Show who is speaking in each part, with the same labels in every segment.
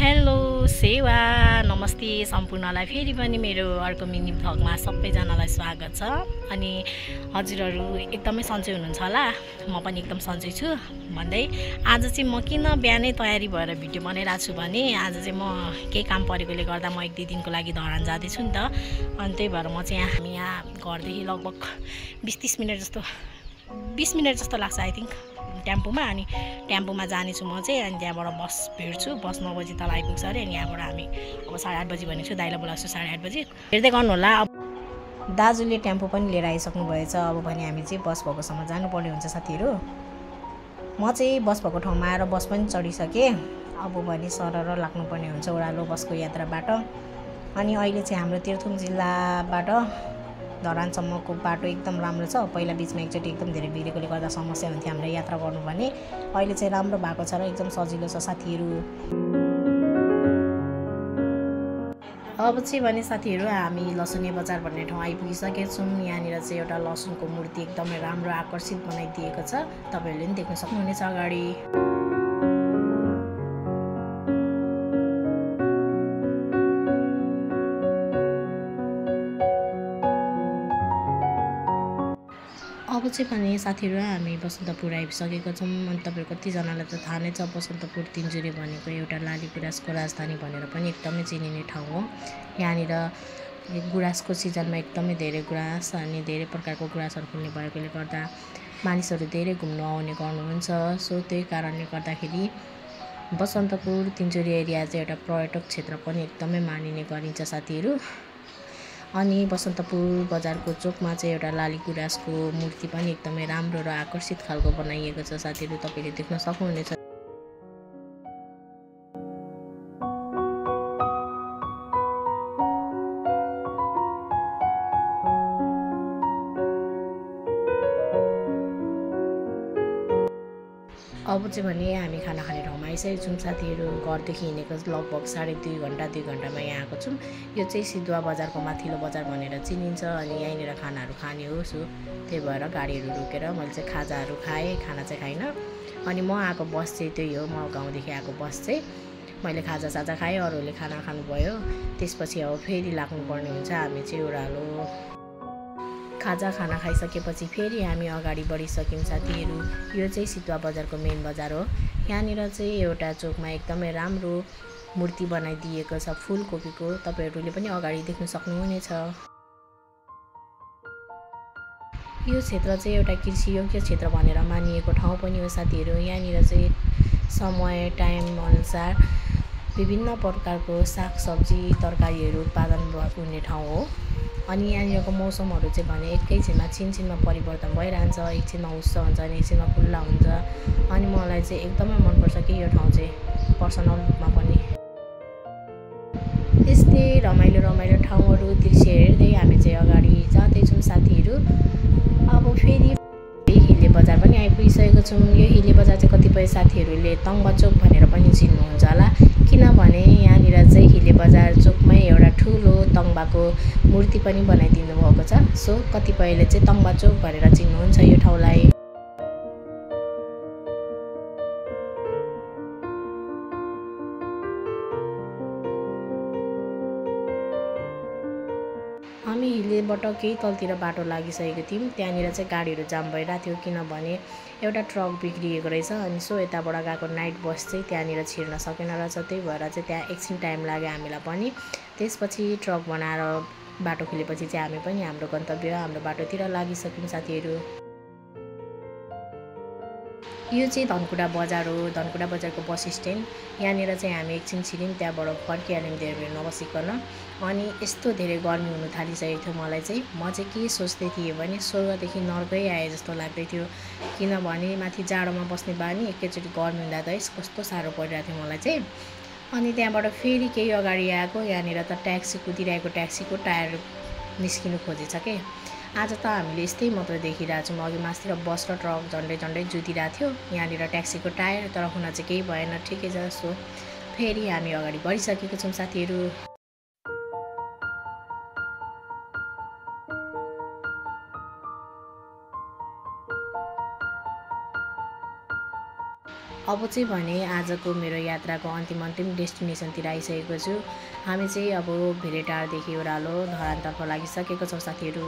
Speaker 1: Hello सेवा नमस्ते सम्पूर्णलाई फेरि पनि मेरो अर्को मिनी भ्लगमा सबैजनालाई स्वागत छ। अनि हजुरहरू एकदमै सन्चै हुनुहुन्छ होला, म पनि एकदम सन्चै छु भन्दै आज चाहिँ म किन बिहानै तयारी भएर भिडियो बनाइरहेको छु भने आज चाहिँ म केही काम परेकोले गर्दा म 1-2 दिनको लागि धरान जाँदैछु नि त। अनि त्यही भएर म चाहिँ यहाँ घरदेखि लगभग 20-30 मिनट जस्तो 20 मिनट जस्तो लाग्छ आई थिङ्क टेम्पोमा। अनि टेम्पोमा जानेछु म चाहिँ, अनि त्यहाँबाट बस भेट्छु। बस 9 बजी तल आइपुग्छ अरे। अनि यहाँबाट हामी अब 8:30 बजी भनेको छु, दाइलाई बोलाएको छु 8:30 बजी। हेर्दै गर्नु होला। अब दाजुले टेम्पो पनि लिएर आइसक्नु भएछ। अब भने हामी चाहिँ बस भएकोसम्म जानुपर्ने हुन्छ साथीहरू। म चाहिँ बस भएको ठाउँमा आएर बस पनि चढिसकेँ। अब भने सरर लाग्नुपर्ने हुन्छ ओह्रालो बसको यात्राबाट। अनि अहिले चाहिँ हाम्रो तेह्रथुम जिल्लाबाट धरानसम्मको बाटो एकदम राम्रो छ। पहिला बिचमा एकचोटि एकदम धेरै बिग्रेकोले गर्दा समस्या हुन्थ्यो हामीलाई यात्रा गर्नु भने। अहिले चाहिँ राम्रो भएको छ र एकदम सजिलो छ साथीहरू। अब चाहिँ भने साथीहरू हामी लसुने बजार भन्ने ठाउँ आइपुगिसकेका छौँ। यहाँनिर चाहिँ एउटा लसुनको मूर्ति एकदमै राम्रो आकर्षित बनाइदिएको छ, तपाईँहरूले पनि देख्न सक्नुहुनेछ अगाडि। अब चाहिँ भने साथीहरू हामी बसन्तपुर आइसकेका छौँ। अनि तपाईँहरू कतिजनालाई त थाहा नै छ, बसन्तपुर तिनचुरे भनेको एउटा लाली गुराँसको राजधानी भनेर पनि एकदमै चिनिने ठाउँ हो। यहाँनिर गुराँसको सिजनमा एकदमै धेरै गुराँस अनि धेरै प्रकारको गुराँसहरू फुल्ने भएकोले गर्दा मानिसहरू धेरै घुम्नु आउने गर्नुहुन्छ। सो त्यही कारणले गर्दाखेरि बसन्तपुर तिनचुरे एरिया चाहिँ एउटा पर्यटक क्षेत्र पनि एकदमै मानिने गरिन्छ साथीहरू। अनि बसन्तपुर बजारको चोकमा चाहिँ एउटा लाली गुराँसको मूर्ति पनि एकदमै राम्रो र आकर्षित खालको बनाइएको छ साथीहरू, तपाईँले देख्न सक्नुहुनेछ। अब चाहिँ भने हामी खाना खाने ठाउँमा आइसकेको छौँ साथीहरू। घरदेखि हिँडेको लगभग 2.5 घन्टा 2 घन्टामा यहाँ आएको छौँ। यो चाहिँ सिद्धुवा बजारको माथिल्लो बजार भनेर चिनिन्छ। अनि यहीँनिर खानाहरू खाने हो। सो त्यही भएर गाडीहरू रोकेर मैले चाहिँ खाजाहरू खाएँ, खाना चाहिँ खाइनँ। अनि म आएको बस चाहिँ त्यही हो, म गाउँदेखि आएको बस चाहिँ मैले खाजा खाएँ, अरूहरूले खाना खानुभयो। त्यसपछि अब फेरि लाग्नुपर्ने हुन्छ हामी चाहिँ ओह्रालो। खाजा खाना खाइसकेपछि फेरि हामी अगाडि बढिसक्यौँ साथीहरू। यो चाहिँ सिद्धुवा बजारको मेन बजार हो। यहाँनिर चाहिँ एउटा चोकमा एकदमै राम्रो मूर्ति बनाइदिएको छ फुलकोपीको, तपाईँहरूले पनि अगाडि देख्न सक्नुहुनेछ। यो क्षेत्र चाहिँ एउटा कृषियोग्य क्षेत्र भनेर मानिएको ठाउँ पनि हो साथीहरू। यहाँनिर चाहिँ समय टाइम अनुसार विभिन्न प्रकारको सागसब्जी तरकारीहरू उत्पादन हुने ठाउँ हो। अनि यहाँनिरको मौसमहरू चाहिँ भने एकैछिनमा छिनछिनमा परिवर्तन भइरहन्छ। एकछिनमा हुस्स हुन्छ अनि एकछिनमा खुल्ला हुन्छ। अनि मलाई चाहिँ एकदमै मनपर्छ कि यो ठाउँ चाहिँ पर्सनल रूपमा पनि। यस्तै रमाइलो ठाउँहरू दृश्य हेर्दै हामी चाहिँ अगाडि जाँदैछौँ साथीहरू। अब फेरि हिले बजार पनि आइपुगिसकेको छौँ। यो हिले बजार चाहिँ कतिपय साथीहरूले तङ्बा चोक भनेर पनि चिन्नुहुन्छ होला, किनभने यहाँनिर चाहिँ हिले बजार चोकमै एउटा ठुलो तङ्बाको मूर्ति पनि बनाइदिनु भएको छ। सो कतिपयले चाहिँ तङ्बा चोक भनेर चिन्नुहुन्छ यो ठाउँलाई। हामी हिलेबाट केही तलतिर बाटो लागिसकेको थियौँ। त्यहाँनिर चाहिँ गाडीहरू जाम भइरहेको थियो, किनभने एउटा ट्रक बिग्रिएको रहेछ। अनि सो यताबाट गएको नाइट बस चाहिँ त्यहाँनिर छिर्न सकेन रहेछ। त्यही भएर चाहिँ त्यहाँ एकछिन टाइम लाग्यो हामीलाई पनि। त्यसपछि ट्रक बनाएर बाटो खुलेपछि चाहिँ हामी पनि हाम्रो गन्तव्य हाम्रो बाटोतिर लागिसक्यौँ साथीहरू। यो चाहिँ धनकुटा बजार हो, धनकुटा बजारको बस स्ट्यान्ड। यहाँनिर चाहिँ हामी एकछिन छिर्यौँ, त्यहाँबाट फर्किहाल्यौँ धेरै बेर नबसिकन। अनि यस्तो धेरै गर्मी हुनु थालिसकेको थियो मलाई चाहिँ। म चाहिँ के सोच्दै थिएँ भने स्वर्गदेखि नर्कै आए जस्तो लाग्दै थियो, किनभने माथि जाडोमा बस्ने बानी एकैचोटि गर्मी हुँदा त कस्तो साह्रो परिरहेको थियो मलाई चाहिँ। अनि त्यहाँबाट फेरि केही अगाडि आएको यहाँनिर त ट्याक्सी कुदिरहेको ट्याक्सीको टायर निस्किनु खोजेछ के। आज त हामीले यस्तै मात्र देखिरहेको छौँ। अघि मास्तिर बस र ट्रक झन्डै जुधिरहेको थियो, यहाँनिर ट्याक्सीको टायर, तर हुन चाहिँ केही भएन, ठिकै छ। सो फेरि हामी अगाडि बढिसकेको छौँ साथीहरू। अब चाहिँ भने आजको मेरो यात्राको अन्तिम डेस्टिनेसनतिर आइसकेको छु। हामी चाहिँ अब भेरेटारदेखि ओह्रालो धरानतर्फ लागिसकेको छौँ साथीहरू।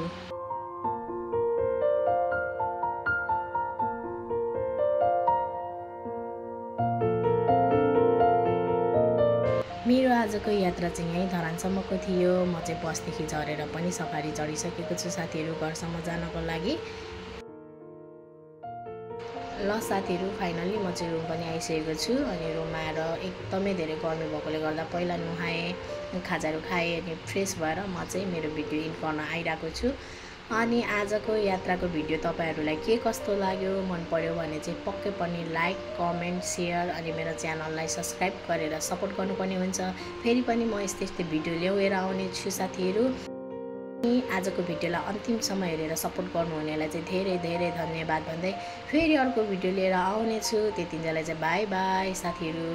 Speaker 1: मेरो आजको यात्रा चाहिँ यहीँ धरानसम्मको थियो। म चाहिँ बसदेखि झरेर पनि सफारी चढिसकेको छु साथीहरू घरसम्म जानको लागि। ल साथीहरू फाइनल्ली म चाहिँ रुम पनि आइसकेको छु। अनि रुममा आएर एकदमै धेरै गर्मी भएकोले गर्दा पहिला नुहाएँ, खाजाहरू खाएँ अनि फ्रेस भएर म चाहिँ मेरो भिडियो एडिट गर्न आइरहेको छु। अनि आजको यात्राको भिडियो तपाईँहरूलाई के कस्तो लाग्यो, मन पर्यो भने चाहिँ पक्कै पनि लाइक, कमेन्ट, सेयर अनि मेरो च्यानललाई सब्सक्राइब गरेर सपोर्ट गर्नुपर्ने हुन्छ। फेरि पनि म यस्तै भिडियो ल्याएर आउने छु साथीहरू। आजको भिडियोलाई अन्तिमसम्म हेरेर सपोर्ट गर्नुहुनेलाई चाहिँ धेरै धेरै धन्यवाद भन्दै फेरि अर्को भिडियो लिएर आउनेछु। त्यतिन्जेललाई चाहिँ बाई बाई साथीहरू।